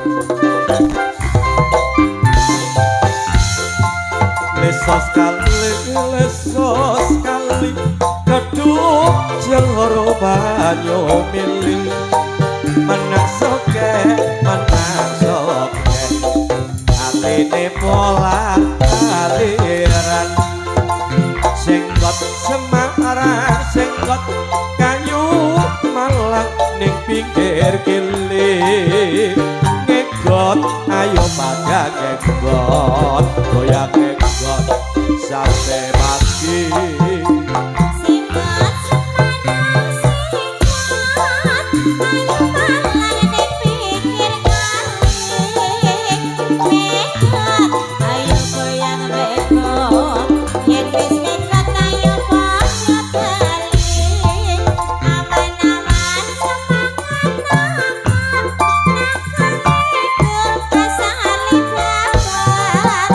Lesos kali keduk jero banyu mili menang soke atine pola aliran senggot Semarang senggot kayu Malang ning pinggir kili ngegot ayo pada ngegot goyang ngegot sampai pagi. Singkat Semarang singkat kayu Malang ning pinggir kali ngegot ayo goyang ngegot yen wis ngegot ayo padha bali aman-aman semangat nakal nakal asale babar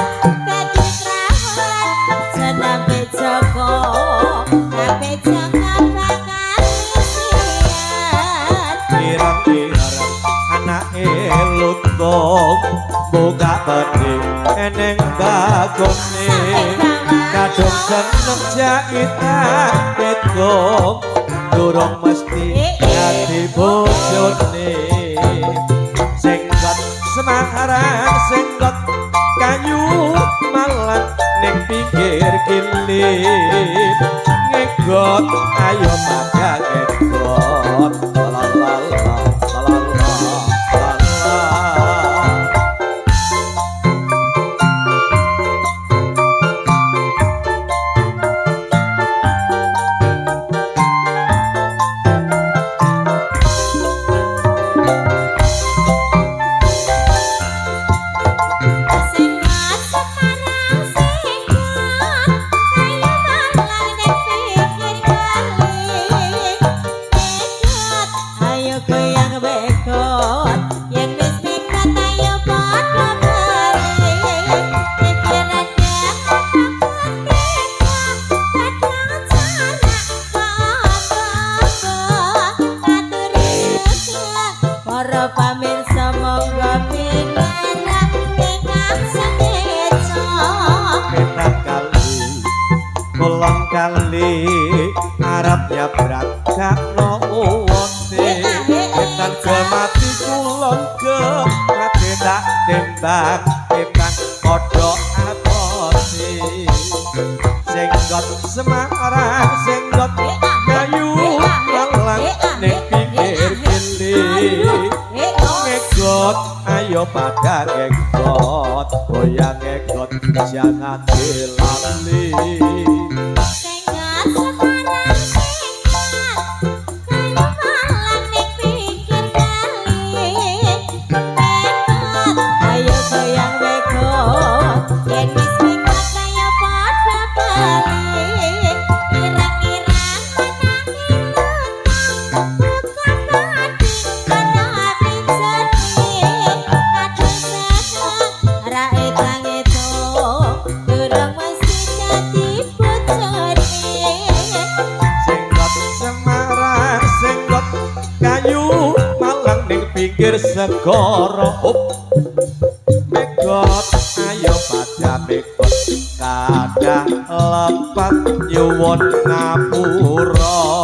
dadi krawan jenenge Joko kabeh Joko bakal isian. Ireng-ireng anake lutung buka peti eneng bagone kadung seneng jaitan petung durung mesti dadi bojone senggot Semarang senggot kayu Malang ning pinggir kili ngegot ayo pada ngegot la la la la la la la. Singkat Semarang singkat kayu Malang ning pinggir kali ngegot ayo goyang begot yen wis ngegot ayo padha bali pikiran kadang jarak para pamirsa monggo pinarak ingkang sekeca. Petak kali kulon kali arep nyabrak gak no uwone wetan gemati kulon gemati tak tembak tembak padha abote senggot Semarang senggot kayu Malang ning pinggir kili ngegot ayo pada ngegot goyang ngegot jangan dilali. Singkat Semarang singkat kayu Malang ning pinggir kali ngegot ayo goyang begot yen wis ngegot ayo padha bali ireng-ireng menangi lutung buka padi kono pijene kadung seneng ra etang etung durung mesti dadi bojone. Senggot Semarang senggot kayu Malang ning pinggir segara hop megot ayo pada megot kadah lepat nyuwun ngapura.